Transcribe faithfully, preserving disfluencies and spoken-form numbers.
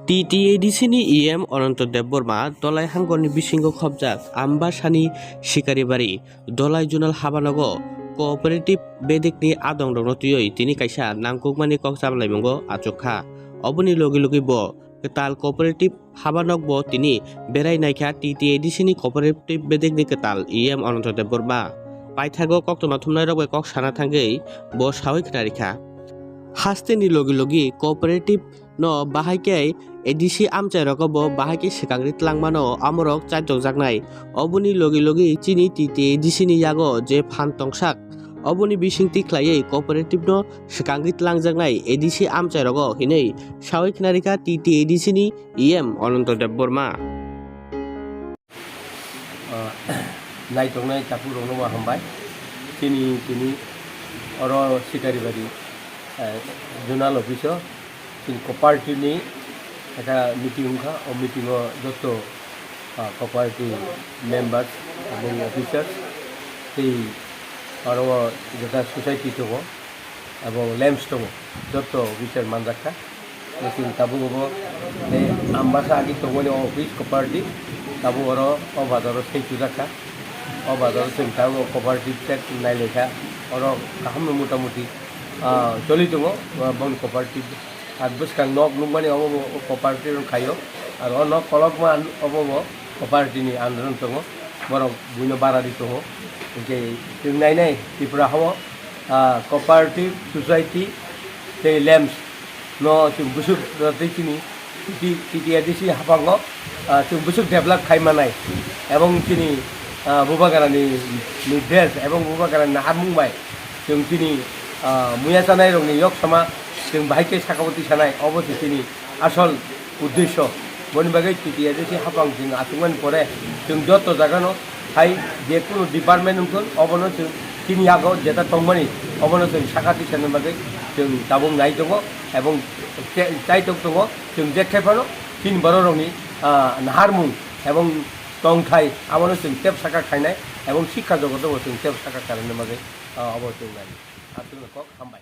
T T A D C ni E M Ananto Debbarma Dolai hangorni bisingo khobjak Ambasani Sikaribari Dolai Zonal Habanogo Cooperative bedekni adongrokno twiwi tini kaisa nangkukmani kok chaplaimungo achukha. Oboni logi logi bo kwtal cooperative habanokbo tini berai naikha T T A D C ni cooperative bedekni kwtal E M Ananto Debbarma. Paithago koktwma thumnairok bai kok sana thangwi bo sawi khwnarikha. Hasteni logi logi cooperative no bahai khe A D C amchai rogo bo bahai khe swkangri tlangmano amorok chaitokjaknai. Oboni logi logi chini T T A D C ni yago je phan tongsak, oboni bisingtwi khlaiwi cooperative no swkangri tlangjaknai A D C amchai rogo hinwi sawi khwnarikha T T A D C ni E M Ananto Debbarma. Ah, naitongnai takhuk rokno bo hambai. Chini tini oro Sikaribari, eh, zonal office o chini cooperative ni ekta meeting wngkha. O meeting o joto, ah, cooperative members ebong officers tei oro jeta society tongo. Abo lamps tongo, joto officer manjakha. Chwng tabuk obo tei Ambasa agi tongmani o office cooperative, tabuk oro o bazar o saichujak kha. O bazar o chwng tabuk o cooperative check nailaikha, oro kaham no motamuti, ah, choli tongo, ah, boni cooperative. Ar bwskang nok nukmani obo bo cooperative khaio, ar o nok kolokma obo bo cooperative ni under o tongo, borok buino bara ri tongo. Hinkhe chwng nainai Tripura hao, ah, cooperative society tei lamps no chwng bwswk tei chini T T A D C haphango, ah, chwng bwswk develop khai manai, ebong chini, ah, Bubagrani ni dress ebong Bubagrani naharmung bai chwng chini, ah, muya chanai rokni yok sama chwng bahai khe saka o twi sanai, obo se chini asol uddesho. Boni bagwi T T A D C haphang chwng achukmani pore chwng joto jagano hai je kunu department wngthun, obono chwng chini yago jeta tongmani obono chwng saka twi sanani bagwi chwng tabuk nai tongo ebong che-, chaitok tongo. Chwng je khe phano chini borok rokni, ah, naharmung ebong tongthai abono chwng tep saka khainai ebong sikha jogoto bo chwng tep saka khainani bagwi, ah, obo chwng nai. Aswkno kok hambai.